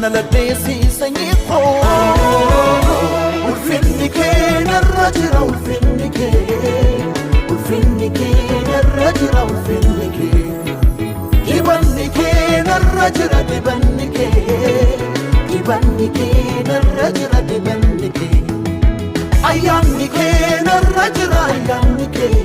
Na laddeessi sanyii koo. Ulfinni kee narra jira, ulfinni kee, ulfinni kee narra jira, ulfinni kee, dibanni kee narra jira, dibanni kee, dibanni kee narra jira, dibanni kee, ayyaanni kee narra jira, ayyaanni kee.